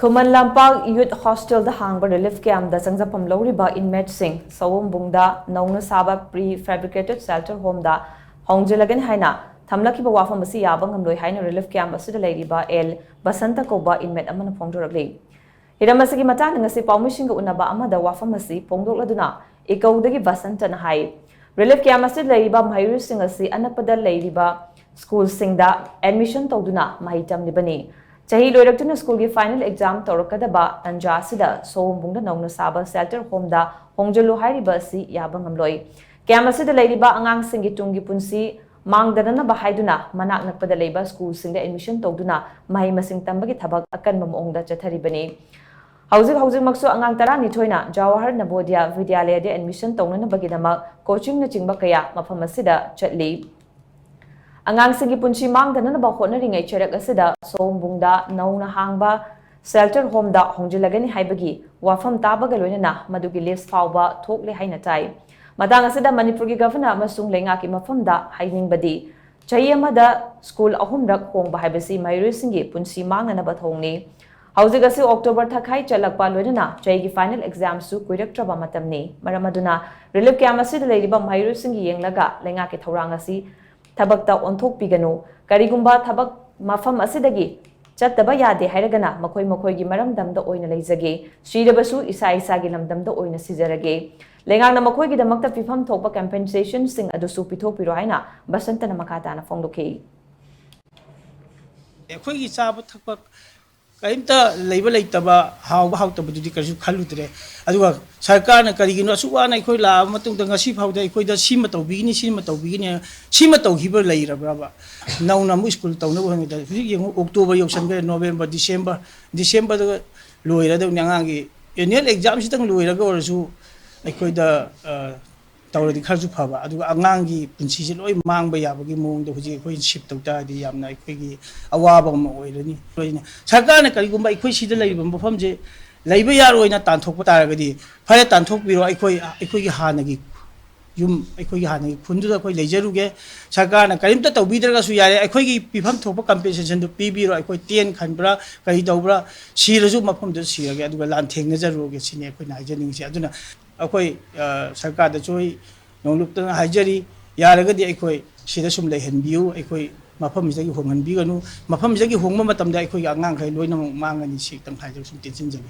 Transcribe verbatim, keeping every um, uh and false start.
ꯈꯨꯃꯟ ꯂꯝꯄꯥꯛ ꯌꯨꯠ ꯍꯣꯁꯇꯦꯜꯗ ꯍꯥꯡꯕ ꯔꯤꯂꯤꯐ ꯀꯦꯝꯞꯇ ꯆꯪꯖꯐꯝ ꯂꯧꯔꯤꯕ ꯏꯟꯃꯦꯠꯁꯤꯡ ꯁꯑꯣꯝꯕꯨꯡꯗ ꯅꯧꯅ ꯁꯥꯕ ꯄ꯭ꯔꯤ ꯐꯦꯕ꯭ꯔꯤꯀꯦꯇꯦꯗ ꯁꯦꯜꯇꯔ ꯍꯣꯝꯗ ꯍꯣꯡꯖꯤꯜꯂꯒꯅꯤ ꯍꯥꯏꯅ ꯊꯝꯂꯛꯈꯤꯕ ꯋꯥꯐꯝ ꯑꯁꯤ ꯌꯥꯕ ꯉꯝꯂꯣꯏ ꯍꯥꯏꯅ ꯔꯤꯂꯤꯐ ꯀꯦꯝꯞ ꯑꯁꯤꯗ ꯂꯩꯔꯤꯕ ꯑꯦꯜ ꯕꯁꯟꯇ ꯀꯧꯕ ꯏꯟꯃꯦꯠ ꯑꯃꯅ ꯐꯣꯡꯗꯣꯔꯛꯂꯤ꯫ ꯍꯤꯔꯝ ꯑꯁꯤꯒꯤ ꯃꯇꯥꯡꯗ ꯉꯁꯤ ꯄꯥꯎꯃꯤꯁꯤꯡꯒ ꯎꯅꯕ ꯑꯃꯗ ꯋꯥꯐꯝ ꯑꯁꯤ ꯐꯣꯡꯗꯣꯛꯂꯗꯨꯅ ꯏꯀꯧꯗꯒꯤ ꯕꯁꯟꯇꯅ ꯍꯥꯏ, ꯔꯤꯂꯤꯐ ꯀꯦꯝꯞ ꯑꯁꯤꯗ ꯂꯩꯔꯤꯕ ꯃꯍꯩꯔꯣꯏꯁꯤꯡ ꯑꯁꯤ ꯑꯅꯛꯄꯗ ꯂꯩꯔꯤꯕ ꯁ꯭ꯀꯨꯜꯁꯤꯡꯗ ꯑꯦꯗꯃꯤꯁꯟ ꯇꯧꯗꯨꯅ ꯃꯍꯩ ꯇꯝꯂꯤꯕꯅꯤ꯫ ꯆꯍꯤ ꯂꯣꯏꯔꯛꯇꯨꯅ ꯁ꯭ꯀꯨꯜꯒꯤ ꯐꯥꯏꯅꯦꯜ ꯑꯦꯛꯖꯥꯝ ꯇꯧꯔꯛꯀꯗꯕ ꯇꯥꯟꯖꯥ ꯑꯁꯤꯗ ꯁꯑꯣꯝꯕꯨꯡꯗ ꯅꯧꯅ ꯁꯥꯕ ꯁꯦꯜꯇꯔ ꯍꯣꯝꯗ ꯍꯣꯡꯖꯤꯜꯂꯨ ꯍꯥꯏꯔꯤꯕ ꯑꯁꯤ ꯌꯥꯕ ꯉꯝꯂꯣꯏ꯫ ꯀꯦꯝꯞ ꯑꯁꯤꯗ ꯂꯩꯔꯤꯕ ꯑꯉꯥꯡꯁꯤꯡꯒꯤ ꯇꯨꯡꯒꯤ ꯄꯨꯟꯁꯤ ꯃꯥꯡꯗꯅꯅꯕ ꯍꯥꯏꯗꯨꯅ ꯃꯅꯥꯛ ꯅꯛꯄꯗ ꯂꯩꯕ ꯁ꯭ꯀꯨꯜꯁꯤꯡꯗ ꯑꯦꯗꯃꯤꯁꯟ ꯇꯧꯗꯨꯅ ꯃꯍꯩ ꯃꯁꯤꯡ ꯇꯝꯕꯒꯤ ꯊꯕꯛ ꯑꯀꯟꯕ ꯃꯑꯣꯡꯗ ꯆꯠꯊꯔꯤꯕꯅꯤ꯫ ꯍꯧꯖꯤꯛ ꯍꯧꯖꯤꯛꯃꯛꯁꯨ ꯑꯉꯥꯡ ꯇꯔꯥꯅꯤꯊꯣꯏꯅ ꯖꯋꯥꯍꯔ ꯅꯕꯣꯗꯤꯌꯥ ꯕꯤꯗ꯭ꯌꯥꯂꯌꯗ ꯑꯦꯗꯃꯤꯁꯟ ꯇꯧꯅꯅꯕꯒꯤꯗꯃꯛ ꯀꯣꯆꯤꯡꯅꯆꯤꯡꯕ ꯀꯌꯥ ꯃꯐꯝ ꯑꯁꯤꯗ ꯆꯠꯂꯤ꯫ ꯑꯉꯥꯡꯁꯤꯡꯒꯤ ꯄꯨꯟꯁꯤ ꯃꯥꯡꯗꯅꯅꯕ ꯍꯣꯠꯅꯔꯤꯉꯩ ꯆꯩꯔꯛ ꯑꯁꯤꯗ ꯁꯑꯣꯝꯕꯨꯡꯗ ꯅꯧꯅ ꯍꯥꯡꯕ ꯁꯦꯜꯇꯔ ꯍꯣꯝꯗ ꯍꯣꯡꯖꯤꯜꯂꯒꯅꯤ ꯍꯥꯏꯕꯒꯤ ꯋꯥꯐꯝ ꯇꯥꯕꯒ ꯂꯣꯏꯅꯅ ꯃꯗꯨꯒꯤ ꯂꯤꯁ ꯐꯥꯎꯕ ꯊꯣꯛꯂꯦ ꯍꯥꯏꯅ ꯇꯥꯏ꯫ ꯃꯇꯥꯡ ꯑꯁꯤꯗ ꯃꯅꯤꯄꯨꯔꯒꯤ ꯒꯚꯔꯅꯔ ꯑꯃꯁꯨꯡ ꯂꯩꯉꯥꯛꯀꯤ ꯃꯐꯝꯗ ꯍꯥꯏꯅꯤꯡꯕꯗꯤ, ꯆꯍꯤ ꯑꯃꯗ ꯁ꯭ꯀꯨꯜ ꯑꯍꯨꯝꯔꯛ ꯍꯣꯡꯕ ꯍꯥꯏꯕꯁꯤ ꯃꯍꯩꯔꯣꯏꯁꯤꯡꯒꯤ ꯄꯨꯟꯁꯤ ꯃꯥꯡꯅꯅꯕ ꯊꯧꯑꯣꯡꯅꯤ꯫ ꯍꯧꯖꯤꯛ ꯑꯁꯤ ꯑꯣꯛꯇꯣꯕꯔ ꯊꯥꯈꯥꯏ ꯆꯠꯂꯛꯄ ꯂꯣꯏꯅꯅ ꯆꯍꯤꯒꯤ ꯐꯥꯏꯅꯦꯜ ꯑꯦꯛꯖꯥꯝꯁꯨ ꯀꯨꯏꯔꯛꯇ꯭ꯔꯕ ꯃꯇꯝꯅꯤ꯫ ꯃꯔꯝ ꯑꯗꯨꯅ ꯔꯤꯂꯤꯐ ꯀꯦꯝꯞ ꯑꯁꯤꯗ ꯂꯩꯔꯤꯕ ꯃꯍꯩꯔꯣꯏꯁꯤꯡꯒꯤ ꯌꯦꯡꯂꯒ ꯂꯩꯉꯥꯛꯀꯤ ꯊꯧꯔꯥꯡ ꯑꯁꯤ ꯊꯕꯛꯇ ꯑꯣꯟꯊꯣꯛꯄꯤꯒꯅꯨ꯫ ꯀꯔꯤꯒꯨꯝꯕ ꯊꯕꯛ ꯃꯐꯝ ꯑꯁꯤꯗꯒꯤ ꯆꯠꯇꯕ ꯌꯥꯗꯦ ꯍꯥꯏꯔꯒꯅ ꯃꯈꯣꯏ ꯃꯈꯣꯏꯒꯤ ꯃꯔꯝꯗꯝꯗ ꯑꯣꯏꯅ ꯂꯩꯖꯒꯦ, ꯁꯤꯔꯕꯁꯨ ꯏꯁꯥ ꯏꯁꯥꯒꯤ ꯂꯝꯗꯝꯗ ꯑꯣꯏꯅ ꯁꯤꯖꯔꯒꯦ꯫ ꯂꯩꯉꯥꯛꯅ ꯃꯈꯣꯏꯒꯤꯗꯃꯛꯇ ꯄꯤꯐꯝ ꯊꯣꯛꯄ ꯀꯝꯄꯦꯟꯁꯦꯁꯟꯁꯤꯡ ꯑꯗꯨꯁꯨ ꯄꯤꯊꯣꯛꯄꯤꯔꯣ ꯍꯥꯏꯅ ꯕꯁꯟꯇꯅ ꯃꯈꯥ ꯇꯥꯅ ꯐꯣꯡꯗꯣꯛꯈꯤ꯫ ꯑꯩꯈꯣꯏꯒꯤ ꯆꯥꯕ ꯊꯛꯄ ꯀꯔꯤꯝꯇ ꯂꯩꯕ ꯂꯩꯇꯕ, ꯍꯥꯎꯕ ꯍꯥꯎꯇꯕꯗꯨꯗꯤ ꯀꯔꯤꯁꯨ ꯈꯜꯂꯨꯗ꯭ꯔꯦ꯫ ꯑꯗꯨꯒ ꯁꯔꯀꯥꯔꯅ ꯀꯔꯤꯒꯤꯅꯣ ꯑꯁꯨꯛ ꯋꯥꯅ ꯑꯩꯈꯣꯏ ꯂꯥꯛꯑꯕ ꯃꯇꯨꯡꯗ ꯉꯁꯤ ꯐꯥꯎꯗ ꯑꯩꯈꯣꯏꯗ ꯁꯤꯃ ꯇꯧꯕꯤꯒꯅꯤ, ꯁꯤꯃ ꯇꯧꯕꯤꯒꯅꯤ, ꯁꯤꯃ ꯇꯧꯈꯤꯕ ꯂꯩꯔꯕ꯭ꯔꯕ? ꯅꯧꯅ ꯑꯃꯨꯛ ꯁ꯭ꯀꯨꯜ ꯇꯧꯅꯕ ꯍꯣꯠꯅꯕꯗ ꯍꯧꯖꯤꯛ ꯌꯦꯡꯉꯨ, ꯑꯣꯛꯇꯣꯕꯔ ꯌꯧꯁꯟꯈ꯭ꯔꯦ, ꯅꯣꯕꯦꯝꯕꯔ, ꯗꯤꯁꯦꯝꯕꯔ, ꯗꯤꯁꯦꯝꯕꯔꯗ ꯂꯣꯏꯔꯗꯕꯅꯤ꯫ ꯑꯉꯥꯡꯒꯤ ꯑꯦꯅꯨꯋꯦꯜ ꯑꯦꯛꯖꯥꯝꯁꯤꯇꯪ ꯂꯣꯏꯔꯒ ꯑꯣꯏꯔꯁꯨ ꯑꯩꯈꯣꯏꯗ, ꯑ, ꯇꯧꯔꯗꯤ ꯈꯔꯁꯨ ꯐꯕ, ꯑꯗꯨꯒ ꯑꯉꯥꯡꯒꯤ ꯄꯨꯟꯁꯤꯁꯦ ꯂꯣꯏ ꯃꯥꯡꯕ ꯌꯥꯕꯒꯤ ꯃꯑꯣꯡꯗ ꯍꯧꯖꯤꯛ ꯑꯩꯈꯣꯏꯅ ꯁꯤꯞ ꯇꯧ ꯇꯥꯔꯗꯤ ꯌꯥꯝꯅ ꯑꯩꯈꯣꯏꯒꯤ ꯑꯋꯥꯕ ꯑꯃ ꯑꯣꯏꯔꯅꯤ꯫ ꯂꯣꯏꯅ ꯁꯔꯀꯥꯔꯅ ꯀꯔꯤꯒꯨꯝꯕ ꯑꯩꯈꯣꯏ ꯁꯤꯗ ꯂꯩꯔꯤꯕ ꯃꯐꯝꯁꯦ ꯂꯩꯕ ꯌꯥꯔꯣꯏꯅ ꯇꯥꯟꯊꯣꯛꯄ ꯇꯥꯔꯒꯗꯤ, ꯐꯔꯦ, ꯇꯥꯟꯊꯣꯛꯄꯤꯔꯣ, ꯑꯩꯈꯣꯏ, ꯑꯩꯈꯣꯏꯒꯤ ꯍꯥꯟꯅꯒꯤ ꯌꯨꯝ ꯑꯩꯈꯣꯏꯒꯤ ꯍꯥꯟꯅꯒꯤ ꯈꯨꯟꯗꯨꯗ ꯑꯩꯈꯣꯏ ꯂꯩꯖꯔꯨꯒꯦ꯫ ꯁꯔꯀꯥꯔꯅ ꯀꯔꯤꯝꯇ ꯇꯧꯕꯤꯗ꯭ꯔꯒꯁꯨ ꯌꯥꯔꯦ, ꯑꯩꯈꯣꯏꯒꯤ ꯄꯤꯐꯝ ꯊꯣꯛꯄ ꯀꯝꯄꯦꯟꯁꯦꯁꯟꯗꯨ ꯄꯤꯕꯤꯔꯣ, ꯑꯩꯈꯣꯏ ꯇꯦꯟ ꯈꯟꯕ꯭ꯔꯥ ꯀꯔꯤ ꯇꯧꯕ꯭ꯔꯥ, ꯁꯤꯔꯁꯨ ꯃꯐꯝꯗꯨꯗ ꯁꯤꯔꯒꯦ, ꯑꯗꯨꯒ ꯂꯥꯟ ꯊꯦꯡꯅꯖꯔꯨꯔꯒꯦ ꯁꯤꯅꯤ ꯑꯩꯈꯣꯏꯅ ꯍꯥꯏꯖꯅꯤꯡꯉꯤꯁꯤ꯫ ꯑꯗꯨꯅ ꯑꯩꯈꯣꯏ ꯁꯔꯀꯥꯔꯗꯁꯨ ꯑꯩ ꯅꯣꯡꯂꯨꯛꯇ ꯍꯥꯏꯖꯔꯤ, ꯌꯥꯔꯒꯗꯤ ꯑꯩꯈꯣꯏ ꯁꯤꯗ ꯁꯨꯝ ꯂꯩꯍꯟꯕꯤꯌꯨ, ꯑꯩꯈꯣꯏ ꯃꯐꯝꯁꯤꯗꯒꯤ ꯍꯣꯡꯍꯟꯕꯤꯒꯅꯨ꯫ ꯃꯐꯝꯁꯤꯗꯒꯤ ꯍꯣꯡꯕ ꯃꯇꯝꯗ ꯑꯩꯈꯣꯏꯒꯤ ꯑꯉꯥꯡꯈꯩ ꯂꯣꯏꯅꯃꯛ ꯃꯥꯡꯒꯅꯤ꯫ ꯁꯤ ꯈꯤꯇꯪ ꯍꯥꯏꯖꯔꯒ ꯁꯨꯝ ꯇꯦꯟꯁꯤꯟꯖꯒꯦ꯫